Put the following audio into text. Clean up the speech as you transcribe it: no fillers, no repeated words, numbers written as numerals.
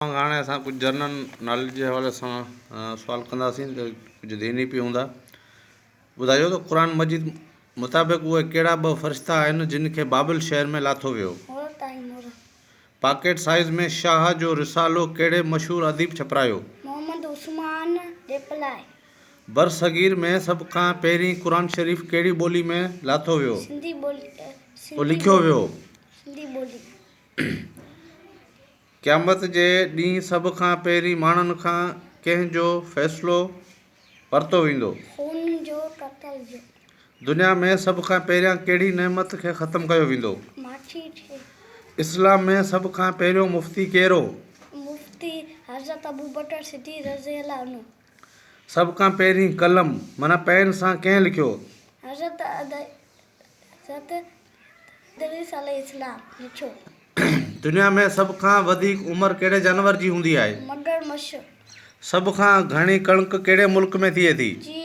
هاڻي اسان ڪجهه جنرل ناليج جي حوالي سان سوال ڪنداسين ته ڪجهه ديني به هوندا. ٻڌايو ته قرآن مجيد مطابق اهي ڪهڙا ٻه فرشتا آهن جن کي بابل شهر ۾ لاٿو ويو؟ حورت ۽ مورت. پاڪيٽ سائيز ۾ شاهه جو رسالو ڪهڙي مشهور اديب ڇپرايو؟ محمد عثمان ڏيپلائي. برصغير ۾ سڀ کان پهرين قرآن شريف ڪهڙي ٻولي ۾ لاٿو ويو؟ سنڌي ٻولي. لکيو ويو. سنڌي ٻولي. قيامت جي ڏينهن سڀ کان پهرين ماڻهن کان ڪنهن جو فيصلو ورتو ويندو؟ خون جو، قتل جو. دنيا ۾ سڀ کان پهريان ڪهڙي نعمت کي ختم ڪيو ويندو؟ ماڇي کي. اسلام ۾ سڀ کان پهريون مفتي ڪير هو؟ مفتي حضرت ابوبڪر صديق رضي الله عنه. سڀ کان پهرين قلم معنيٰ پين سان ڪنهن لکيو؟ حضرت ادريس عليه السلام لکيو. دنيا ۾ سڀ کان وڌيڪ عمر ڪهڙي جانور جي هوندي آهي؟ مگر مڇ. سڀ کان گهڻي ڪڻڪ ڪهڙي ملڪ ۾ ٿئي ٿي؟ چين.